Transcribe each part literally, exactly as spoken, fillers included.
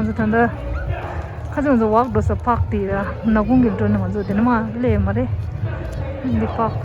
ང་ཚོ་ད་ལྟ་ཁ་སང་ང་ཚོ་ཝག་འགྲོ་ས་པཱག་དེ་ཡ་ནག་ཁུང་གི་འགྲོ་ནས་ང་ཚོ་དེ་ནས་མར་སླེབས་ཡོད་མ་རེད། འདི་པཱག་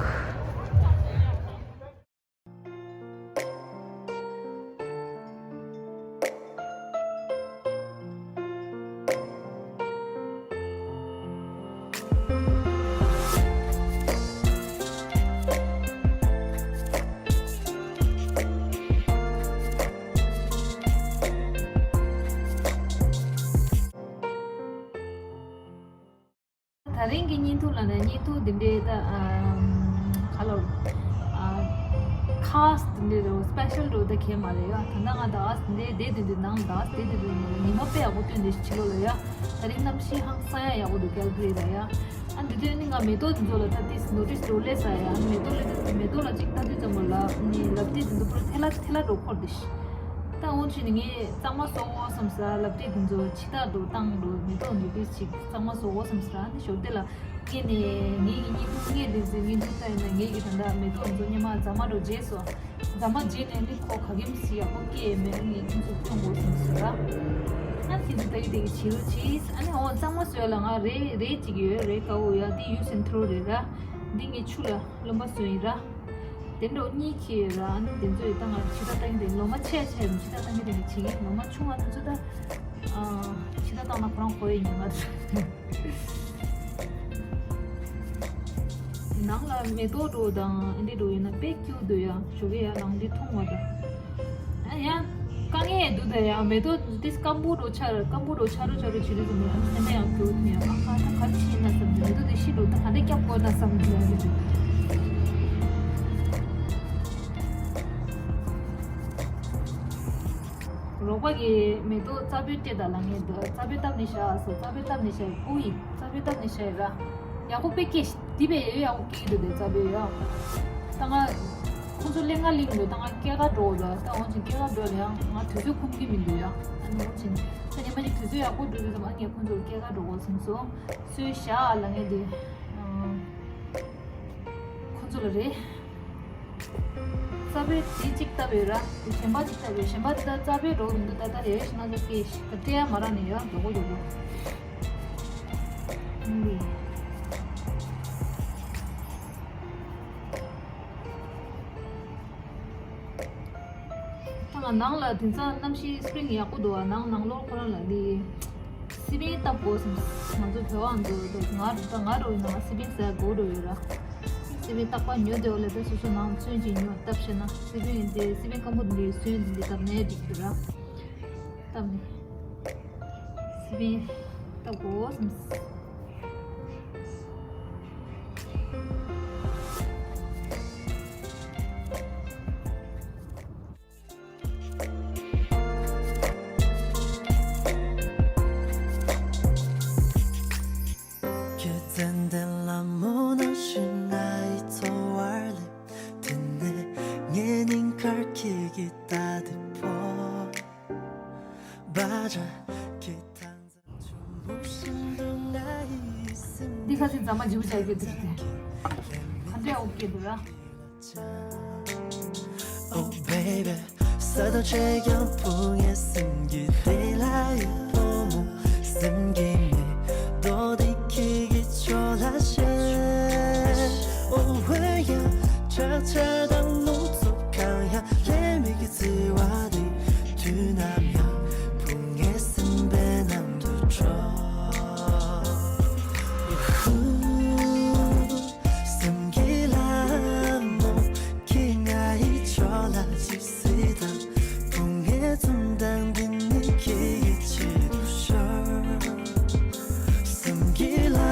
ད་རིང་གི་བརྙན་ཐུང་ལ་ནི་བརྙན་ཐུང་འདི་འདྲའི་ད་ཨམ་ག་ལ་ཨ་ཁཱས་འདི་འདྲའི་རོ་སི་པེ་ཤལ་རོ་ད་གས་མ་རེད་ཡ། ད་ལྟ་ང་ད་ཨ་འདི་འདྲའི་བསྡད་དེ་འདི་ནང་ད་ཨ་བསྡད་དེ་འདི་ཉི་མ་དཔེ་ཡག་པོ་སྟོན་དེ་ཕྱི་ལོགས་ལ་ཡ། ད་རིང་གནམ་གཤིས་ཧང་སང་ཡ་ཡག་པོ་འདུག་ཀལ་གྷ་རི་ལ་ཡ། ཨ་འདི་དུས་ནི་ང་མེ་ཏོག་འདི་ཚོ་ལ་ད་ཏིས་ནོ་ཊིས་འགྲོ་ལས་ས་ཡ། ཨ་མེ་ཏོག་ལས་མེ་ཏོག་ལ་ཅིག་ལྟ་དུས་ཙམ་པ་ལ་ནི་ལབ་ཏིས་འདི་ཚོ་པུ་ར་ཐལ་ལ་ཐལ་ལ་འགྲོ་འཁོར་དེ་ཤི། ད་འོང་ཕྱིན་ནི་ངས་གཙང་མ་བཟོ་དགོས་བསམ་ས། ལབ་ཏིས་འདི་ཚོ་ཕྱི་ཐག་འགྲོ་བཏང་འགྲོ་མེ་ཏོག་འདི་ཏིས་ཅིག་གཙང་མ་བཟོ་དགོས་བསམ་ས་ར་ནི་ཞོར་དེ་ལ་ངས་ནི་ངའི་གི་བརྙན་ཐུང་ངས་འདི་ཚོའི་བརྙན་ཐུང་ལྟ་ཡིན་ན་ངའི་གི་ད་ལྟ་མེ་ཏོག་འདི་ཚོ་སྔོན་མ་རྫ་མ་འགྲོ་རྗེས་སོ། རྫ་མ་རྗེས་ནས་ནི་ཁོ་ག་གེམ་སི་ཡག་པོ་སྐྱེས་མེད་ནི་ཁྱེད་ཚོ་སྟོན་དགོས་བསམ་ཟེར་ར། ཨ་ཁྱེད་ཚོ་ད་གི་དེ་གི་བྱེད་རོགས་གྱིས། ཨ་ནི་འོ་གཙང་མ་བཟོས་ལ་ང་རེ་རེ་གཅིག་ཡོད་རེ་དཀའ་བོ་ཡ་དེ་ཡུ་སེན་ཐོ་རེད་ར། འདི་ངས་ཆུ་ལ་རློན་པ་བཟོས་ཡིན་ར། དེ་འདྲ་གཉིས་ཁྱེར་ཡོད་ར། ཨ་ནི་དེ་ཚོ་ཡི་ད་ང་ཕྱི་ད་ལྟ་གི་དེ་ལོ་མ་ཆེ་ཆེ་རུ་ཕྱི་ད་ལྟ་གི་དེ་གི་བྱེད་ཀྱི་ལོ་མ་ཆུང་བ་དེ་ཚོ་ད་ཨ་ཕྱི་ད་བཏང་ན་ཁོ་རང་ཁོ་ཡི་ཉིན་ང་ནང་ལ་མེ་ཏོག་འགྲོ་དང་ཨེ་འདྲ་འགྲོ་ཡིན་ན་དཔེ་སྐྱིད་འདུག་ཡ། ཞོགས་ཀས་ཡ་ནང་འདི་མཐོང་བ་དང་། ཨ་ཡ། དཀའ་ངལ་འདུག་ད་ཡ། མེ་ཏོག་འདི་སྐམ་པོ་འགྲོ་ཆར་སྐམ་པོ་འགྲོ་ཆ་རུ་ཆ་རུ་བྱེད་དུས་ཙམ་པ་ཡང་སེམས་པ་ཡང་སྐྱོ་ཐུན་ཡ། ཨ་ཁ་ད་ག་རེ་བྱེད་ན་བསམ་གྱི། མེ་ཏོག་འདི་ཤི་འགྲོ་ད་ག་འདྲ་སྐྱབས་དགོས་ན་བསམ་གྱི་ཡ། རོགས་པ་གིས་མེ་ཏོག་རྩ་པོའི་སྤྲད་ད་ལ་ངས་འདི་རྩ་པོའི་བཏབ་ནས་བཞག་ཟེར། རྩ་པོའི་བཏབ་ནས་བཞག་ཨུ་ཡི་རྩ་པོའི་བཏབ་ནས་བཞག་ཡོད་ར། ཡག་པོ་དཔེ་སྐྱེས་ཤི། འདི་བས་ཡག་པོ་སྐྱེ་གི་འདུག་དེ་རྩ་བའི་ཡ། ད་ང་ཁོང་ཚོ་གླེང་ང་གླེང་འདུག་ད་ང་སྐྱེལ་ག་འགྲོ་འདུག་ད་འོང་ཅིང་སྐྱེལ་ག་འགྲོ་ལ་ཡང་ང་དུས་ཚོད་ཁོམ་གི་མི་འདུག་ཡ། ཨ་ནི་འོང་ཅིང་ད་ཉི་མ་གཅིག་དུས་ཚོད་ཡག་པོ་འགྲོ་དུས་ཙམ་ཨ་ངས་ཁོང་ཚོར་སྐྱེལ་ག་འགྲོ་དགོས་བསམ་སོང་། སུའི་ཞག་ལ་ངས་འདི་ཁོང་ཚོ་ལ་རེད། རྩ་བའི་དེ་གཅིག་བཏབ་ཡོད་ར། དེ་གཞན་པ་གཅིག་བཏབ་ཡོད། གཞན་པ་དེ་ད་རྩ་བའི་རོ་མི་འདུག་ད་ད་རེ་རེ་ཞིག་ང་ཚོ་སྐྱེལ་ཤི་ད་སྤྲད་ཡ་མ་རག་ནས་ཡ་མགྱོགས་པོ་མགྱོགས་པོ། ཨ་ནི། ད་ང་ནང་ལ་དེང་སང་གནམ་གཤིས་སི་པི་རིང་ཡག་པོ་འདུག་ཨ། ནང་ནང་ལོགས་ཁོ་རང་ལ་ནི་སི་པན་བཏབ་དགོས་བསམ། ང་ཚོ་བོད་པ་ཚོ་ང་ད་ང་རོ་ཡིན་ན་ང་སི་པན་ཟ་དགོས་འགྲོ་ཡོད་ར། སི་པན་རྟག་པར་ཉོ་བསྡད་ཡོད་ལ་ད་སོ་སོ་ནང་ཚོན་ཅིག་ཉོ་བཏབ་ཤེས་ན་སི་པན་འདི་སི་པན་སྐམ་པོ་འདི་ཚོན་འདི་བཏབ་ནས་འགྲིག་གི་ར། བཏབ་ནས་སི་པན་བཏབ་དགོས་བསམ། འདི་ཁ་སང་རྫ་མ་བརྗེ་པོ་བྱ་རྒྱུ་འདུག་སྟེ། ག་འདྲས་ཨོ་ཀེ་འདུག་ར། Oh baby, ས་དང་ཆེ་ཡང་བུ་ངའི་སེམས་ཀྱི་དེ་ལ་ཡི་ཕོ་མོ་སེམས་ཀྱི་མེ་ཏོག་དེ་ཁྱེད་ཀྱི་ཕྱོགས་ལ་ཤར། Oh ཝེ་ཡ་ཆག་ཆག་དང་རླུང་འཚུབ་གང་ཡང་ལས་མེད་ཀྱི་བརྩེ་བ་དེ་དུས་ནམ་ཡང་བུ་ངའི་སེམས་པའི་ནང་དུ་འཕྲོ། སེམས་ཀྱི་ལྷ་མོ། ཁྱེད་ང་ཡི་ཕྱོགས་ལ་ཅིག་གཟིགས་དང་། བུ་ངའི་འཛུམ་མདངས་འདི་ནི་ཁྱེད་ཀྱི་ཆེད་དུ་ཤོར། སེམས་ཀྱི་ལྷ་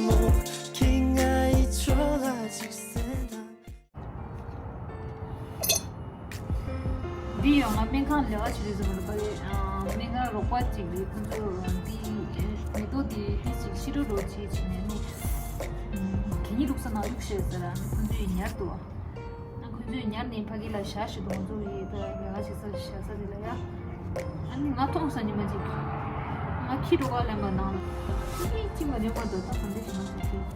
མོ། ཁྱེད་ང་ཡི་ཕྱོགས་ལ་ཅིག་གཟིགས་དང་། འདི་ཡང་ང་སྨན་ཁང་ལས་ཀ་བྱེད་དུས་ཙམ་པ་ལ་པ་རེད། སྨན་ཁང་རོགས་པ་ཅིག་གིས་ཁོང་ཚོ་འདི་མེ་ཏོག་འདི་ཏིས་ཅིག་ཕྱི་དྲོ་རོགས་བྱེད་བྱས་ནས་ནི་གད་སྙིགས་བླུགས་ས་ནང་གཡུགས་བཞག་ཟེར་ཨ་ནི་ཁོང་ཚོས་ཉར་འདུག་ཨ་ཁོང་ཚོས་ཉར་ནས་ཕ་གི་ལ་བཞག་བཞག་འདུག་ང་ཚོ་ཡི་ད་ལས་ཀ་བྱེད་ས་བཞག་ས་དེ་ལ་ཡ། ཨ་ནི་ང་མཐོང་ས་ཉི་མ་ཅིག་ང་ཁྱི་འགྲོ་ག་ལེན་པ་ནང་ལ་ཅི་ཅི་མ་ཉོ་མ་འདུག་ད་ག་འདྲ་ཞིག་ང་ཚོ་ཁྱི།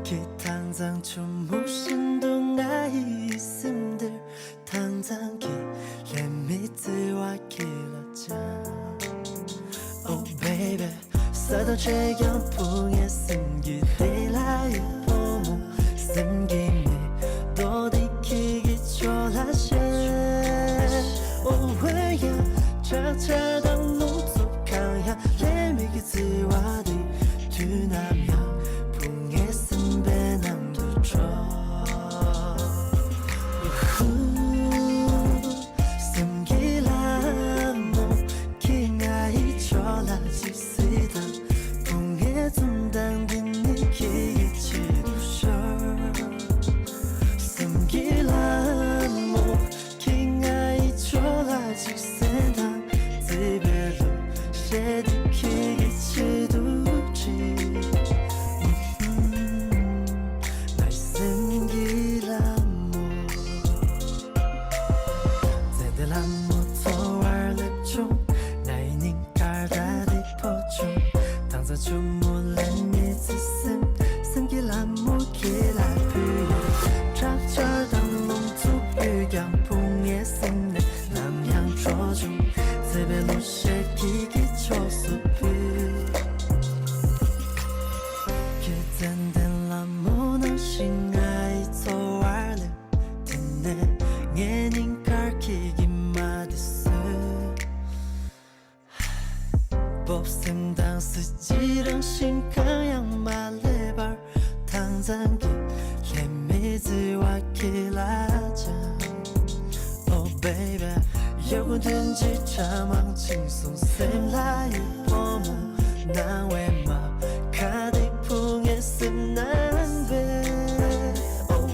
ཁྱེད་དྭངས་གཙང་ཆུ་མོ་བཞིན་དུ་ང་ཡི་སེམས་འདིར། དྭངས་གཙང་གི་ལྷད་མེད་བརྩེ་བ་ཁྱེད་ལ་སྦྱང་། Oh baby། ས་དང་བྲལ་ཀྱང་བུ་ངའི་སེམས་ཀྱི་གཏིང་ལ་ཡོད་བུ་མོ། སེམས་ཀྱི་མེ་ཏོག་འདི་ཁྱེད་ཀྱི་ཕྱོགས་ལ་གཤེགས། Oh འོན་ཀྱང་ཁྲག་ཆར་དང་རླུང་འཚུབ་གང་ཡང་ལྷད་མེད་ཀྱི་བརྩེ་བ་འདི་དུས་ནམ་ཡང་བུ་ངའི་སེམས་པའི་ནང་དུ་འཕྲོ། སེམས་ཀྱི་ལྷ་མོ། ཁྱེད་ང་ཡི་ཕྱོགས་ལ་གཟིགས་དང་། བུ་ངའི་འཛུམ་མདངས་འདི་ནི་ཁྱེད་ཀྱི་ཆེད་དུ་ཤོར། སེམས་ཀྱི་ལྷ་མོ། ཁྱེད་ང་ཡི་ཕྱོགས་ལ་གཟིགས་དང་། བརྩེ་བའི་གླུ་གཞས་འདི་ཁྱེད་ཀྱི་ཆེད་དུ་བྲིས། ངའི་སེམས་ཀྱི་ལྷ་མོ། ཚེ་འདི་ལ་མོ་འཚོ་བར་སླེབས་བྱུང་། ངའི་སྙིང་གར་སྒྲ་འདི་ཕོག་བྱུང་། དྭངས་གཙང་ཆུ་མོ་ལས་མི་བརྩི་སེམས། སེམས་ཀྱི་ལྷ་མོ་ཁྱེད་ལ་ཕུལ་ཡོད། ཁྲག་ཆར་དང་རླུང་འཚུབ་ཡོད་ཀྱང་བུ་ངའི་སེམས་ནས་ནམ་ཡང་འཕྲོ་བྱུང་། བརྩེ་བའི་གླུ་གཞས་ཁྱེད་ཀྱི་ཕྱོགས་སུ་ཕུལ། ཁྱེད་ཙན་དན་ལྷ་མོ་ནང་བཞིན་ང་ཡི་འཚོ་བར་སླེབས། དེ་ནས་ངའི་སྙིང་གར་ཁྱེད་ཀྱི་མ་དེ་བཟོས། སྤོབས་སེམས་དང་གཟི་བརྗིད་རང་བཞིན་གང་ཡང་མ་བསླད་པར། དྭངས་གཙང་གི་ལྷད་མེད་བརྩེ་བ་ཁྱེད་ལ་སྦྱང་། Oh baby། ཡོད་དགུ་དོན་གྱི་ཁྲ་མང་ཆིངས་སོང་སེམས་ལ་ཡོད་བུ་མོ། སྣང་བའི་མ་ཁ་དེ་བུ་ངའི་སེམས་ནང་སྦས། Oh འོན་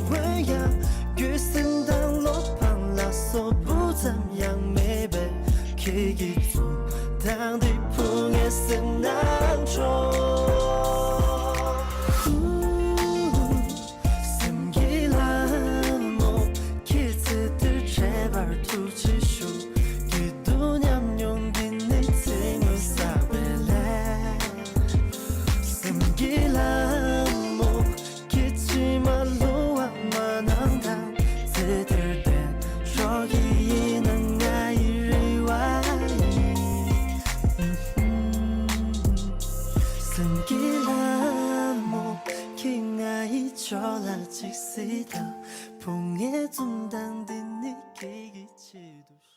ཀྱང་རྒྱུ་སེམས་དང་བློ་ཕམ་ལ་སོགས་སྤུ་ཙམ་ཡང་མེད་པས། ཁྱེད་ཀྱི་འཛུམ་མདངས་འདི་བུ་ངའི་སེམས་ནང་འཕྲོ། སེམས་ཀྱི་ལྷ་མོ། ཁྱེད་ཚེ་འདིར་འཕྲད་པར་ཐུགས་རྗེ་ཞུ། སྐྱིད་སྡུག་མཉམ་མྱོང་འདི་ནི་ཚེ་སྔོན་བསགས་པའི་ལས། སེམས་ཀྱི་ལྷ་མོ། ཁྱེད་ཕྱི་མ་བསླུ་བ་མ་གནང་དང་། ཚེ་འདིར་བརྟན་ཤོག་གི་ཡིན་ན་ང་ཡི་རེ་བ་ཡིན། སེམས་ཀྱི་ལྷ་མོ། ཁྱེད་ང་ཡི་ཕྱོགས་ལ་གཟིགས་དང་། བུ་ངའི་འཛུམ་མདངས་འདི་ནི་ཁྱེད་ཀྱི་ཆེད་དུ།